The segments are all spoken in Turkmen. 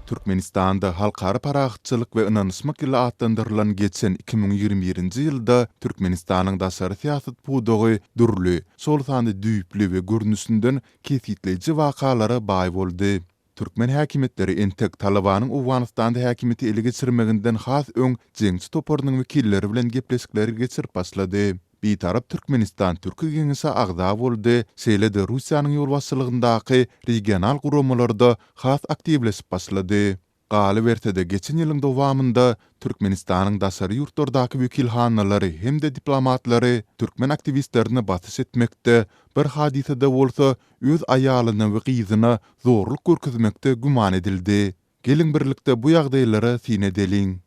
Türkmenistanda Halkara parahatçylyk we ynanyşmak ýyly atlandyrylan geçen 2021-nji ýylda Türkmenistanyň daşary syýasat pudagy dürli, şol sanda düýpli we görnüşinden kesgitleýji wakalara baý boldy. Türkmen häkimiýetleri entek Talybanyň Owganystanda häkimiýeti ele geçirmeginden has öň jeňçi toparynyň wekilleri bilen gepleşikleri geçirip başlady. Bitarap Türkmenistan Türki Geňeşe agza boldy, şeýle-de Russiýanyň ýolbaşçylygyndaky regional guramalarda has aktiwleşip başlady. Galyberse-de, geçen ýylyň dowamynda Türkmenistanyň daşary ýurtlardaky wekilhanalary hem-de diplomatlary türkmen aktiwistlerine basyş etmekde, bir hadysada bolsa öz aýalyna we gyzyna zorluk görkezmekde güman edildi. Geliň birlikde bu ýagdaýlara syn edeliň.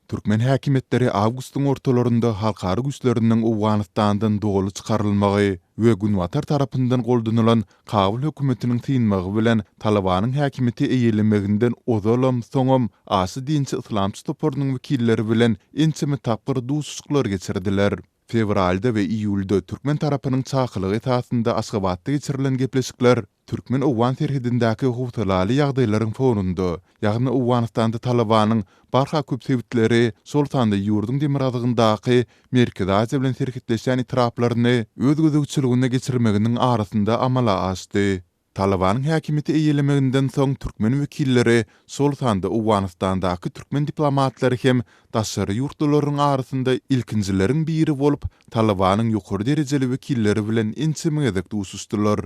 Türkmen häkimiýetleri awgustyň ortalarynda halkara güýçleriniň Owganystandan doly çykarylmagy we Günbatar tarapyndan goldanylan Kabul hökümetiniň synmagy bilen Talybanyň häkimiýeti eýelemeginden ozalam, soňam aşa dinçi yslamçy toparynyň wekilleri bilen ençeme tapgyr duşuşyklar geçirdiler. Fewralda we iýulda türkmen tarapynyň çakylygy esasynda Aşgabatda geçirilen gepleşikler türkmen-owgan serhedindäki howsalaly ýagdaýlaryň fonunda, ýagny Owganystanda Talybanyň barha köp sebitleri, şol sanda ýurduň demirgazygyndaky Merkezi Aziýa bilen serhetleşýän etraplaryny öz gözegçiligine geçirmeginiň arasynda amala aşdy. Talybanyň häkimiýeti eýelemeginden soň türkmen wekilleri, şol sanda Owganystandaky türkmen diplomatlary hem daşary ýurtlularyň arasynda ilkinjileriň biri bolup, Talybanyň ýokary derejeli wekilleri bilen ençeme gezek duşuşdylar.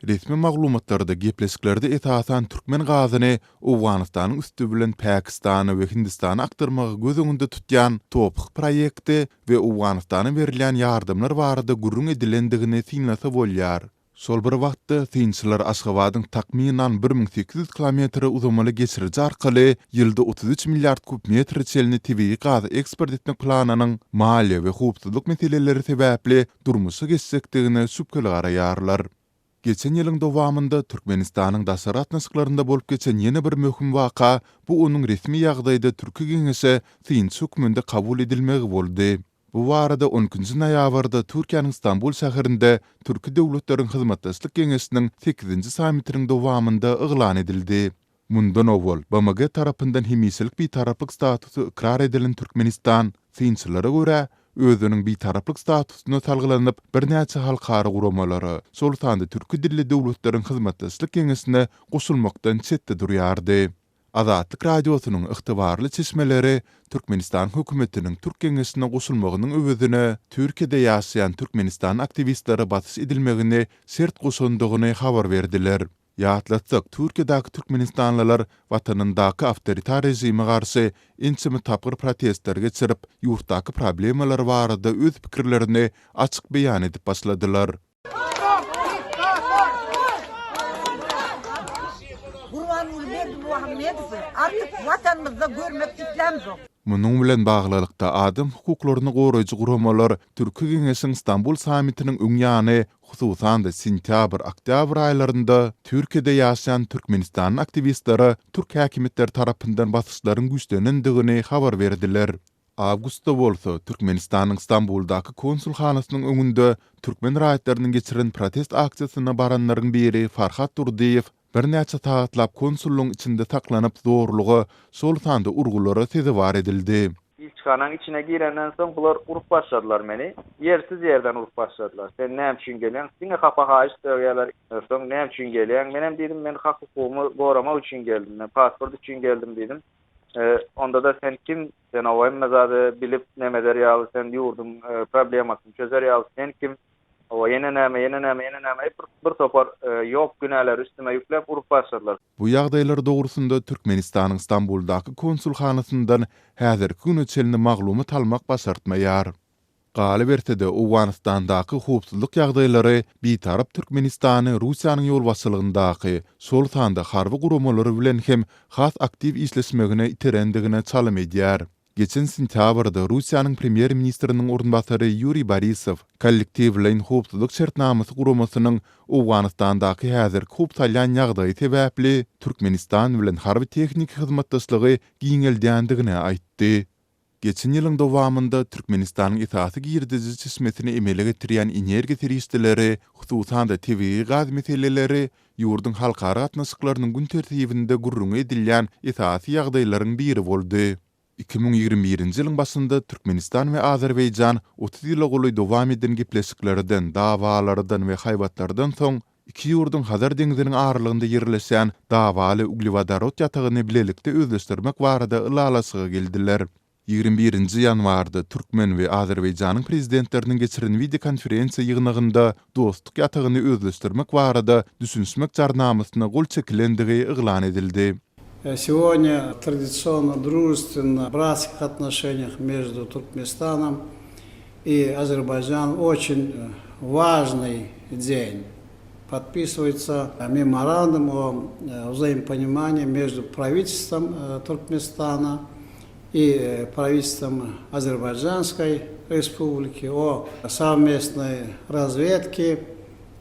Resmi maglumatlarda gepleşiklerde esasan türkmen gazyny Owganystanyň üsti bilen Pakistana we Hindistana akdyrmagy göz öňünde tutýan TOPH proýekti we Owganystana berilýän ýardamlar barada gürrüň edilendigini synlasa bolýar. Şol bir wagtda, synçylar Aşgabadyň takmynan 1800 kilometre uzamaly geçiriji arkaly ýylda 33 milliard kub metre çenli tebigy gazy eksport etmek planynyň maliýe we howpsuzlyk meseleleri sebäpli durmuşa geçjekdigine şübheli garaýarlar. Geçen ýylyň dowamynda Türkmenistanyň daşary gatnaşyklarynda bolup geçen ýene bir möhüm waka bu onuň resmi ýagdaýda Türki Geňeşe synçy hökmünde kabul edilmegi boldy. Bu barada on ikinji noýabrda Türkiýäniň Stambul şäherinde Türki döwletleriň hyzmatdaşlyk geňeşiniň sekizinji sammitiniň dowamynda yglan edildi. Mundan owal, BMG tarapyndan hemişelik bitaraplyk statusy ykrar edilen Türkmenistan, synçylara görä, özüniň bitaraplyk statusyna salgylanyp, birnäçe halkara guramalara, şol sanda Türki dilli döwletleriň hyzmatdaşlyk geňeşine goşulmakdan çetde durýardy. Azatlyk Radiosynyň ygtybarly çeşmeleri Türkmenistan hökümetiniň Türk geňeşine goşulmagynyň öwezine Türkiýede ýaşaýan türkmenistanly aktiwistlere basyş edilmegini şert goşandygyny habar berdiler. Ýatlatsak, Türkiýedäki türkmenistanlylar watanyndaky awtoritar režime garşy ençeme tapgyr protestler geçirip, ýurtdaky problemalar barada öz pikirlerini açyk beýan edip başladylar. Gurbanguly Berdimuhamedowy artyk Watanymyzda görmek islämzok. Munuň bilen baglylykda, adam hukuklaryny goraýjy guramalar Türki Geňeşiň Stambul sammitiniň öň ýany, hususan-da sentýabr, oktýabr aýlarynda Türkiýede ýaşaýan türkmenistanly aktiwistlere türk häkimiýetleri tarapyndan basyşlaryň güýçlenendigini habar berdiler. Awgustda bolsa, Türkmenistanyň Stambuldaky konsulhanasynyň öňünde türkmen raýatlarynyň geçiren protest aksiýasyna baranlaryň biri Farhat Durdyýew birnäçe sagatlap konsullygyň içinde saklanyp zorluga, şol sanda urgulara sezewar edildi. Ilçihanaň içine girenden soň bular urup başladylar meni. Ýersiz ýerden urup başladylar. Sen näme üçin gelýäň? Diňe hapa haýyş sögýärler. Soň näme üçin gelýäň? Menem diýdim, men hak-hukugymy goramak üçin geldim. Men pasport üçin geldim diýdim. Onda-da sen kim? Sen oba hemme zady bilip neme eder ýaly, sen ýurduň problemasyny çözer ýaly sen kim? Oba ýene näme, ýene näme, ýene näme bir, bir topar ýok günäleri üstüme ýükläp urup başladylar. Bu ýagdaýlar dogrusynda Türkmenistanyň Stambuldaky konsulhanasyndan häzirki güne çenli maglumat almak başartmaýar. Galyberse-de, Owganystandaky howpsuzlyk ýagdaýlary Bitarap Türkmenistany Russiýanyň ýolbaşçylygyndaky, şol sanda harby guramalary bilen hem has aktiw işleşmegine iterendigine çalym edýär. Geçen sentýabrda Russiýanyň premýer-ministriniň orunbasary Ýuriý Borisow Kollektiwleýin howpsuzlyk şertnamasy guramasynyň Owganystandaky häzirki howp salýan ýagdaýy sebäpli Türkmenistan bilen harby-tehniki hyzmatdaşlygy giňeldýändigini aýtdy. Geçen ýylyň dowamynda Türkmenistanyň esasy girdeji çeşmesini emele getirýän energiýa serişdeleri, hususan-da tebigy gaz meseleleri ýurduň halkara gatnaşyklarynyň gün tertibinde gürrüňi edilýän esasy ýagdaýlaryň biri boldy. 2021-nji ýylyň başynda Türkmenistan we Azerbaýjan 30 ýyla golaý dowam eden gepleşiklerden, dawalardan we haýbatlardan soň, iki ýurduň Hazar deňziniň aralygynda ýerleşýän dawaly uglewodorod ýatagyny bilelikde özleşdirmek barada ylalaşyga geldiler. 21-nji ýanwarda türkmen we Azerbaýjanyň prezidentleriniň geçiren wideokonferensiýa ýygnagynda Dostluk ýatagyny özleşdirmek barada düşünişmek jarnamasyna gol çekilendigi yglan edildi. Сегодня традиционно дружественно братских отношениях между Туркменистаном и Азербайджаном очень важный день. Подписывается меморандум о взаимопонимании между правительством Туркменистана и правительством Азербайджанской Республики о совместной разведке,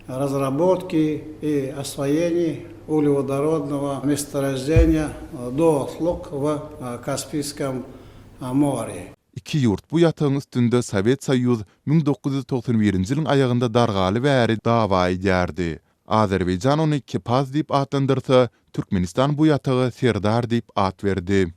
разработке и освоении углеводородного месторождения Dostluk в Каспийском море. Iki ýurt bu ýatagyň üstünde Sowet Soýuz 1991-nji ýylyň aýagynda dargaly bäri dawa edýärdi. Azerbaýjan ony Kepaz diýip atlandyrsa, Türkmenistan bu ýataga Serdar diýip at berdi.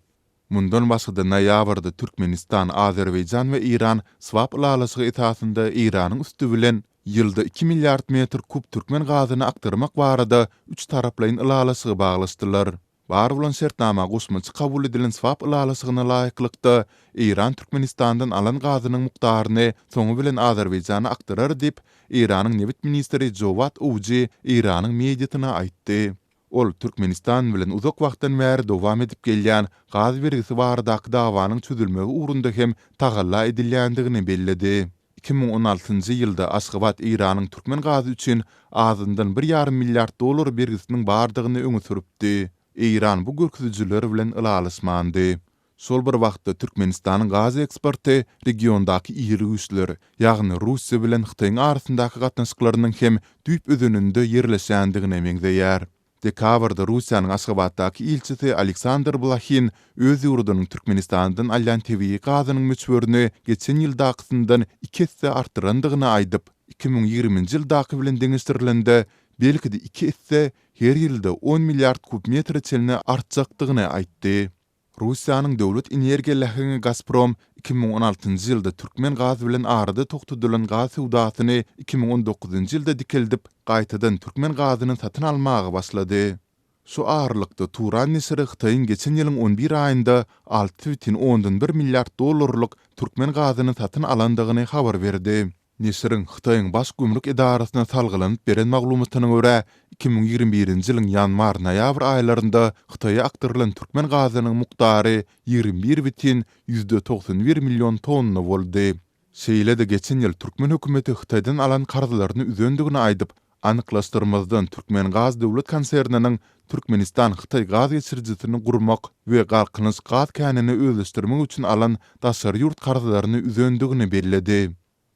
Mundan başga-da noýabrda Türkmenistan, Azerbaýjan we Eýran swap ylalaşygy esasynda Eýranyň üsti bilen ýylda iki milliard metr kub türkmen gazyny akdyrmak barada üç taraplaýyn ylalaşygy baglaşdylar. Bar bolan şertnama goşmaça kabul edilen swap ylalaşygyna laýyklykda, Eýran Türkmenistandan alan gazynyň mukdaryny soňy bilen Azerbaýjana akdyrar diýip, Eýranyň nebit ministri Jowad Owji Eýranyň mediasyna aýtdy. Ol Türkmenistan bilen uzak wagtdan bäri dowam edip gelýän gaz bergisi baradaky dawanyň çözülmegi ugrunda hem tagalla edilýändigini belledi. 2016-njy ýylda Aşgabat Eýranyň türkmen gazy üçin azyndan bir ýarym milliard dollar bergisiniň bardygyny öňe sürüpdi. Eýran bu görkezijiler bilen ylalaşmandy. Şol bir wagtda Türkmenistanyň gaz eksporty regiondaky iri güýçler, ýagny Russiýa bilen Hytaýyň arasyndaky gatnaşyklarynyň hem düýp özeninde ýerleşýändigine meňzeýär. Dekabrda Russiýanyň Aşgabatdaky ilçisi Aleksandr Blahin öz ýurdunyň Türkmenistandan alýan tebigy gazynyň möçberini geçen ýyldakysyndan iki esse artdyrandygyny aýdyp, 2020-nji ýyldaky bilen deňeşdirilende, belki-de iki esse, her ýylda on milliard kub metre çenli artjakdygyny aýtdy. Russiýanyň döwlet energiýa läheňi Gazprom 2016-njy ýylda türkmen gaz bilen arada togtadylan gaz söwdasyny 2019-njy ýylda dikeldip, gaýtadan türkmen gazyny satyn almaga başlady. Şu aralykda, Turan neşiri Hytaýyň geçen ýylyň on bir aýynda 6,1 milliard dollarlyk türkmen gazyny satyn alandygyny habar berdi. Neşiriň Hytaýyň Baş gümrük edarasyna salgylanyp beren maglumatyna görä, 2021-nji ýylyň ýanwar-noýabr aýlarynda Hytaýa akdyrylan türkmen gazynyň mukdary 21,91 million tonna boldy. Şeýle-de geçen ýyl türkmen hökümeti Hytaýdan alan karzlaryny üzendigini aýdyp, Anyklaşdyrmazdan Türkmengaz döwlet konserniniň Türkmenistan-Hytaý gaz geçirijisini gurmak we Galkynyş gaz känini özleşdirmek üçin alan daşary ýurt karzlaryny üzendigini belledi.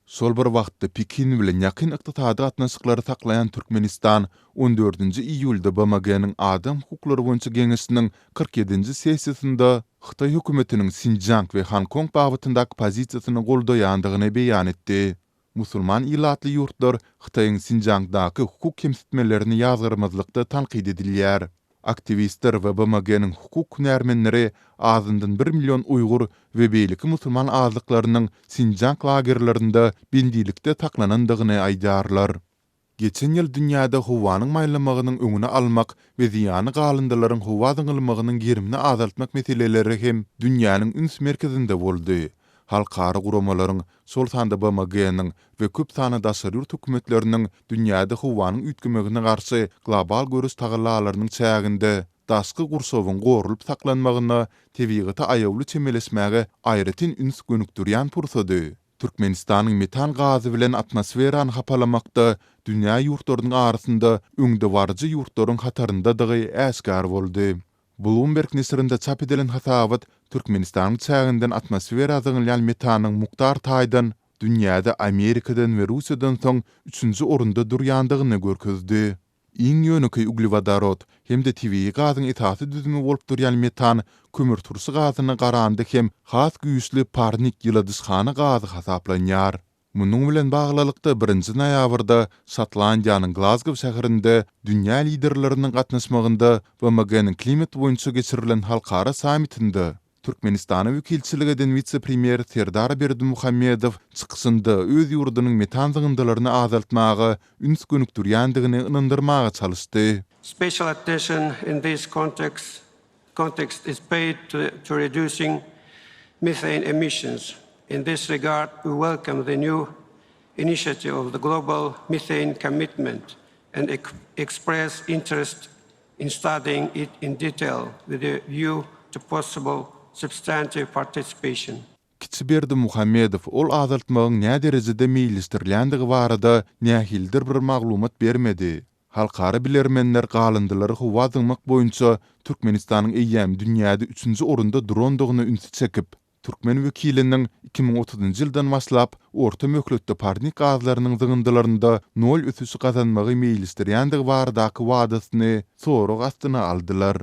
Şol bir wagtda Pekin bilen ýakyn ykdysady gatnaşyklary saklaýan Türkmenistan on dördünji iýulda BMG-niň Adam hukuklary boýunça geňeşiniň 47-nji sessiýasynda Hytaý hökümetiniň Sinjiang we Honkong babatyndaky pozisiýasyny goldaýandygyny beýan etdi. Musulman ilatly ýurtlar Hytaýyň Sinjiangdaky hukuk kemsitmelerini ýazgarmazlykda tankyt edilýär. Aktiwistler we BMG-niň hukuk hünärmenleri azyndan bir million uýgur we beýleki musulman azlyklarynyň Sinjiang lagerlerinde bendilikde saklanandygyny aýdýarlar. Geçen ýyl dünýäde howanyň maýlamagynyň öňüni almak we zyýanly galyndylaryň howa zyňylmagynyň gerimini azaltmak meseleleri hem dünýäniň üns merkezinde boldy. Halkara guramalaryň, şol sanda BMG-niň we köp sanly daşary ýurt hökümetleriniň dünýäde howanyň üýtgemegine garşy global göreş tagallalarynyň çäginde daşky gurşawyň goralyp saklanmagyna, tebigata aýawly çemeleşmäge aýratyn üns gönükdirýän pursady. Türkmenistanyň metan gazy bilen atmosferany hapalamakda dünýä ýurtlarynyň arasynda öňdebaryjy ýurtlaryň hataryndadygy äşgär boldy. Bloomberg neşirinde çap edilen hasabat Türkmenistanyň çäginden atmosfera zyňylýan metanyň mukdar taýdan dünýäde Amerikadan we Russiýadan soň üçünji orunda durýandygyny görkezdi. Iň ýönekeý uglewodorod hem-de tebigy gazyň esasy düzümi bolup durýan metan kömürturşy gazyna garanda hem has güýçli parnik ýyladyşhana gazy hasaplanýar. Munuň bilen baglylykda, birinji noýabrda Şotlandiýanyň Glazgow şäherinde dünýä liderleriniň gatnaşmagynda BMG-niň klimat boýunça geçirilen halkara sammitinde Türkmenistana wekilçilik eden wise-premýer Serdar Berdimuhamedow çykyşynda öz ýurdunyň metan zyňyndylaryny azaltmaga üns gönükdirýändigini ynandyrmaga çalyşdy. Special attention in this context context is paid to to reducing methane emissions. In this regard, we welcome the new initiative of the Global Methane Commitment and express interest in studying it in detail with a view to possible substantive participation. Kiçi Berdimuhamedow ol azaltmagyň näderejede meýilleşdirilýändigi barada nähilidir bir maglumat bermedi. Halkara bilermenler galyndylary howa zyňmak boýunça Türkmenistanyň eýýäm dünýäde üçünji orunda durandygyna ünsi çekip, Türkmen wekiliniň 2030-njy ýyldan başlap orta möhletde parnik gazlarynyň zyňyndylarynda nol ösüşi gazanmagy meýilleşdirýändigi baradaky wadasyny sorag astyna aldylar.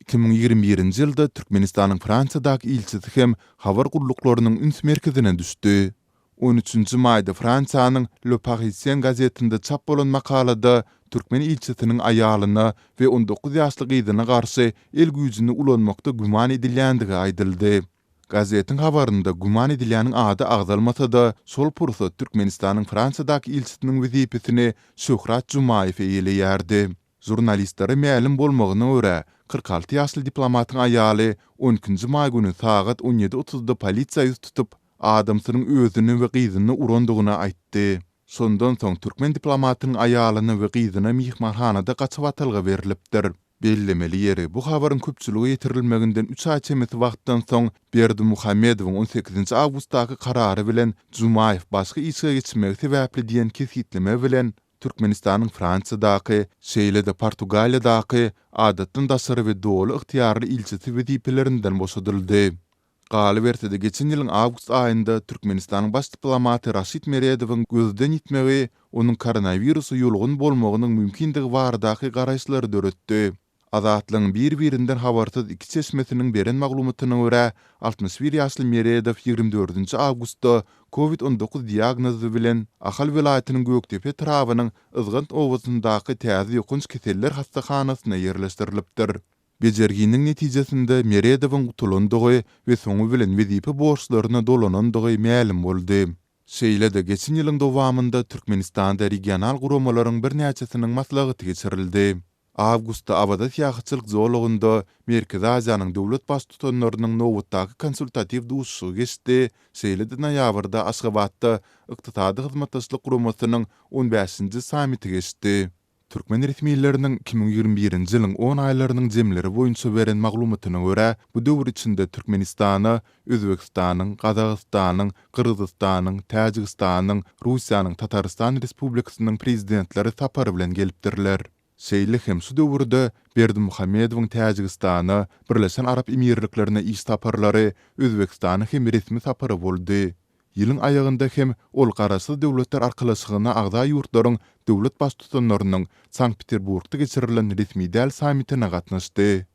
2021-nji ýylda Türkmenistanyň Fransiýadaky ilçisi hem habar gulluklarynyň üns merkezine düşdi. On üçünji maýda Fransiýanyň Le Parisien gazetinde çap bolan makalada türkmen ilçisiniň aýalyna we 19 ýaşly gyzyna garşy el güýjüni ulanmakda güman edilýändigi aýdyldy. Gazetiň habarynda güman edilýäniň ady agzalmasa-da, şol pursat Türkmenistanyň Fransiýadaky ilçisiniň wezipesini Şöhrat Jumaýew eýeleýärdi. Žurnalistlere mälim bolmagyna görä, 46 ýaşly diplomatyň aýaly on ikinji maý güni sagat on ýedi otuzda polisiýa ýüz tutup, adamsynyň özüni we gyzyny urandygyny aýtdy. Şondan soň türkmen diplomatynyň aýalyna we gyzyna myhmanhanada gaçybatalga berlipdir. Bellemeli ýeri, bu habaryň köpçülige ýetirilmeginden üç aý çemesi wagtdan soň Berdimuhamedowyň on sekizinji awgustdaky karary bilen Jumaýew başga işe geçmegi sebäpli diýen kesgitleme bilen Türkmenistanyň Fransiýadaky, şeýle-de Portugaliýadaky Adatdan daşary we Doly ygtyýarly ilçisi wezipelerinden boşadyldy. Galyberse-de, geçen ýylyň awgust aýynda Türkmenistanyň baş diplomaty Raşid Meredowyň gözden ýitmegi onuň koronawirusa ýolugan bolmagynyň mümkindigi baradaky garaýyşlary döretdi. Azatlygyň bir-birinden habarsyz iki çeşmesiniň beren maglumatyna görä, 61 ýaşly Meredow 24 awgustda Covid 19 diagnozy bilen Ahal welaýatynyň Gökdepe etrabynyň Yzgant obasyndaky täze ýokanç keseller hassahanasyna ýerleşdirilipdir. Bejerginiň netijesinde Meredowyň gutulandygy we soňy bilen wezipe borçlaryna dolanandygy mälim boldy. Şeýle-de geçen ýylyň dowamynda Türkmenistanda regional guramalaryň birnäçesiniň maslahaty geçirildi. Awgustda Awaza syýahatçylyk zolagynda Merkezi Aziýanyň döwlet Baştutanlarynyň nobatdaky konsultatiw duşuşygy geçdi, şeýle-de noýabrda Aşgabatda Ykdysady Hyzmatdaşlyk Guramasynyň on bäşinji sammiti geçdi. Türkmen resmileriniň 2021-nji ýylyň on aýlarynyň jemleri boýunça beren maglumatyna görä, bu döwür içinde Türkmenistana Özbegistanyň, Gazagystanyň, Gyrgyzystanyň, Täjigistanyň, Russiýanyň Tatarystan Respublikasynyň Prezidentleri sapar bilen gelipdirler. Şeýle hem şu döwürde Berdimuhamedowyň Täjigistana, Birleşen Arap Emirliklerine iş saparlary, Özbegistana hem resmi sapary boldy. Ýylyň aýagynda hem ol Garaşsyz Döwletler Arkalaşygyna agza ýurtlaryň döwlet Baştutanlarynyň Sankt-Peterburgda geçirilen resmi däl sammitine gatnaşdy.